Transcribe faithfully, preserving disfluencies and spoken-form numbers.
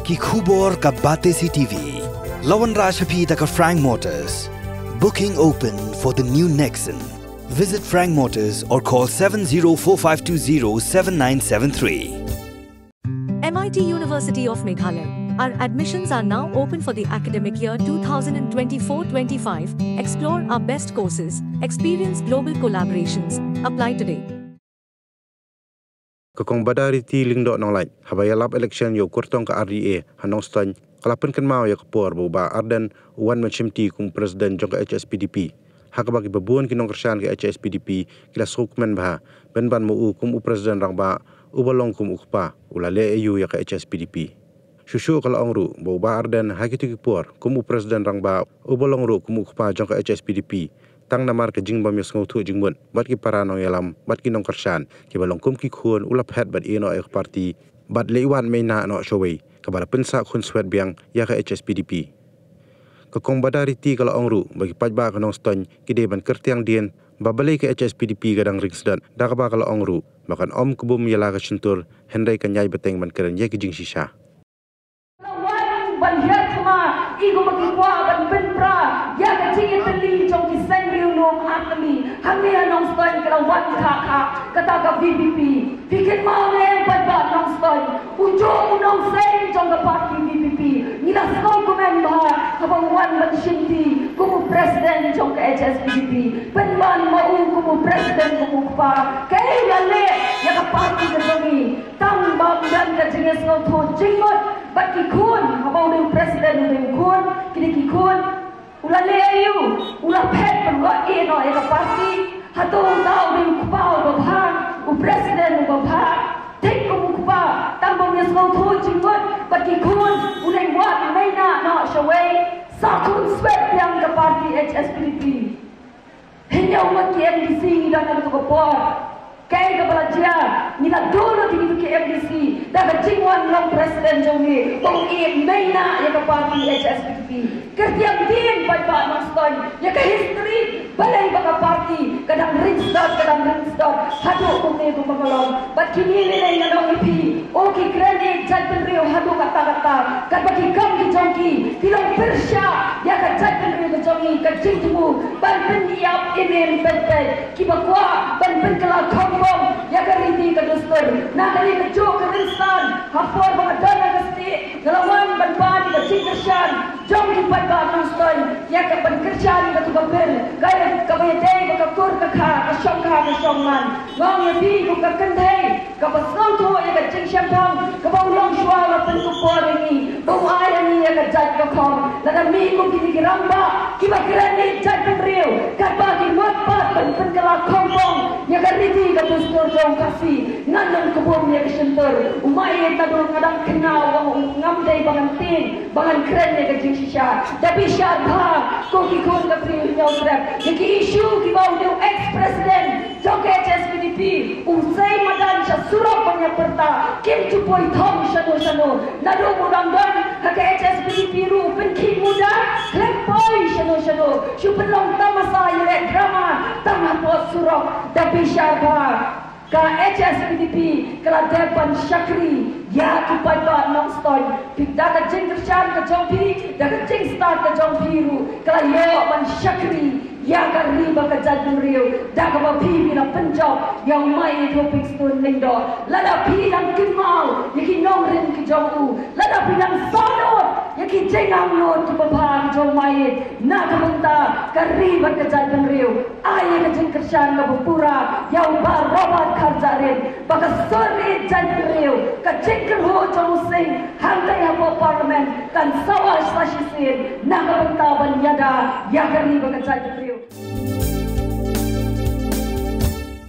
Ki khubor ka Batesi T V. La wanrah sha phi da ka Frank Motors. Booking open for the new Nexon. Visit Frank Motors or call seven zero four five two zero seven nine seven three. M I T University of Meghalaya. Our admissions are now open for the academic year two thousand twenty-four twenty-five. Explore our best courses, experience global collaborations. Apply today. Ka Kong Badariti Lyngdoh Nonglait, haba ïalap election ïa u kyrtong ka R D A ha Nongstoiñ, ka la pynkynmaw ïa ka por ba u Bah Ardent u wan ban shimti kum u president jong ka H S P D P. Ha kaba kiba bun ki nongkyrshan ka H S P D P ki la sngewkmen bha, pynban ma u kum u president rangbah, uba long kum u kpa, u la leh aïu ïa ka H S P D P. Shuh shuh ka la ong ruh ba u Bah Ardent ha kito ki por kum u president rangbah, uba long ruh kum u kpa jong ka H S P D P, tang namar ka jingbym ïasngewthuh jingmut bad ki para nongïalam bad ki nongkyrshan kiba long kum ki khun, u la phet bad ïeh noh ïa ka party bad leit wad mei nah noh shawei, kaba la pynsah khun swet biang ïa ka H S P D P. Ka Kong Badariti ka la ong ruh ba ki paidbah ka Nongstoiñ ki dei ban kyrtiang dien ba balei ka H S P D P ka dang ringsdot, da kaba ka la ong ruh ba kan ym kbum ïa la ka shyntur, hynrei kan ïai bteng ban kren ïa ki jingshisha. La wan ban hiar thma ïa kiba ki kwah ban pynpra ïa ka jingïatylli jong ki seng riewlum artylli hangne ha Nongstoiñ, ka la wan kha kha kata ka V P P. Phi kynmaw ne em paidbah Nongstoiñ, u juh u nongseng jong ka party V P P, ngi la sngewkmen bha haba u wan ban shimti kum u president jong ka H S P D P. Pynban ma u kum u president, kum u kpa, kaei u la leh ïa ka party ka jong ngi? Tang ba u don ka jingïasngewthuh jingmut bad ki khun, haba u dei u president u dei u khun, kine ki khun. U la leh aïu? U la phet ban wad ïeh noh ïa ka party. Hato uta u dei u kpa uba bha, u president uba bha? Thik kum u kpa, tang bym ïasngewthuh jingmut bad ki khun, u leit wad mei nah noh shawei. Sah khun swet biang ka party H S P D P. Hynñiew ngut ki M D C ngi don ha kato ka por. Kaei kaba la jia? Ngi la duh lut ïa kito ki M D C da ka jingwan long president jong ngi, ba u ïeh mei nah ïa ka party H S P D P. Kyrtiang dien paidbah Nongstoiñ ïa ka history, balei ba ka party ka dang ringsdot, ka dang ringsdot haduh kumne kumba ka long. Bad kine lei lei nga ong ïa phi, oh, ki kren ïa jaitbynriew haduh katta katta, katba ki kam ki jong ki ki long pyrshah ïa ka jaitbynriew ka jong ngi, ka jingthmu ban pynïap im im peit peit. Kiba kwah ban pynkylla khongpong ïa ka riti ka dustur. Na kane kajuh ka rynsan, ha por ba nga don ha ka stieh, nga la wan ban pan ïa ka jingkyrshan jong ki paidbah Nongstoiñ ïa ka ban kyrshan ïa kato ka bill, ka, kaba ïadei bad ka kur ka kha, ka shongkha ka shongman. Nga ong ïa phi, kum ka kynthei kaba sngewthuh ïa ka jingshemphang kaba u longshuwa u la pynkupbor ïa ngi, ba u ai ïa ngi ïa ka jait ka khong. Lada mih kum kine ki rangbah kiba kren ïa jaitbynriew, katba ki mut pat ban pynkylla khongpong ïa ka riti ka dustur jong u Khasi, ngan ym kbum ïa ka shyntur. U Maieit, naduh nga dang khynnah u ong ngam dei ba ngan tieng, ba ngan kren ïa ka jingshisha. Da bishar bha, ko ki khun ka Bri u Hynñiewtrep, ïa ki issue kiba u dei u ex president jong ka H S P D P u sei madan sha surok ban ïa pyrta, kim ju poi thong shano shano. Naduh ba u dang don ha ka H S P D P ruh u pynkhih muda, khlem poi shano shano, shu pynlong tamasa ïaleh drama tang hapoh surok. Da bishar bha, ka H S P D P ka la dep ban shakri ïa ki paidbah Nongstoiñ. Phi, da ka jingkyrshan ka jong phi, da ka jingstad ka jong phi ruh, ka la ïoh ban shakri ïa ka ri bad ka jaitbynriew, da kaba phi, phi la pynjop ïa u Maieit Hopingstone Lyngdoh. Lada phi dang kynmaw ïa ki nongrim ki jong u, lada phi dang sahnarphna ïa ki jingangnud kiba bha ki jong u Maieit na ka bynta ka ri bad ka jaitbynriew, ai ïa ka jingkyrshan kaba pura ïa u Bah Robert Kharjahrit, ba ka sur ri jaitbynriew, ka jingkyrhuh jong u Sing hangtai hapoh Parliament kan sawa sa shisien na ka bynta ban ïada ïa ka ri bad ka jaitbynriew.